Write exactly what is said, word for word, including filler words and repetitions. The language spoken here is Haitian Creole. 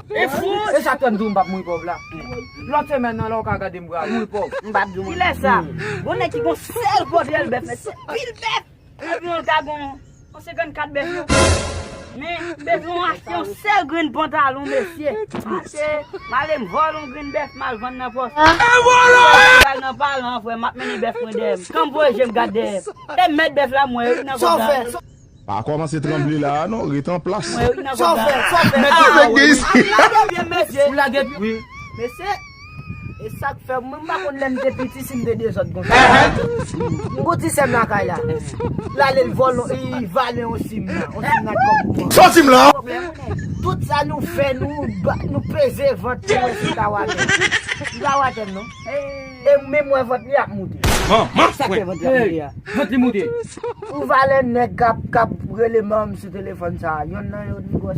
E sa k fè m di w m p ap mouri pòv la. Lòt semèn nan, lè w ka gade m, m pral mouri pòv. M p ap di w. Kilè sa? Gon nèg ki gon sèl pòdyèl bèf, mesye, pil bèf. Epi yon ka gon yon senkannkat bèf yo. Men, m bezwen achte yon sèl grenn pantalon, mesye. Achte, m ale m vòlè yon grenn bèf, m al vann nan pòs. E vòlè! M al nan palan, frè, m ap mennen bèf mwen dèyè m. Kan m voye je m gade dèyè m. E mèt bèf la, mwen, wi, nan kòb la. Pa kòmanse tranble la a non, ret an plas. Mwen wi nan kòb la. Sa w fè, sa w fè? Mèt ou fè gen isi. Ap lage pye m, mesye. Ou lage pye? Wi. Mesye, e sa k fè mwen, m pa konn lè m te piti si m te dezòd konsa. M gon ti sè m lakay la. L ale l vòlè, li vale yon sim la. Yon sim la kòb pou mwen. Sa w sim la? Tout sa nou fè, nou ba, nou peze vant nou wè si l ka watè. Li pa watè m non. E menm wè vant li ap moute. Sa k fè vant li ap moute a? Vant li moute. Ou valè nèg k ap, k ap rele manman m sou telefòn sa a. Yonn nan yo ni gwòs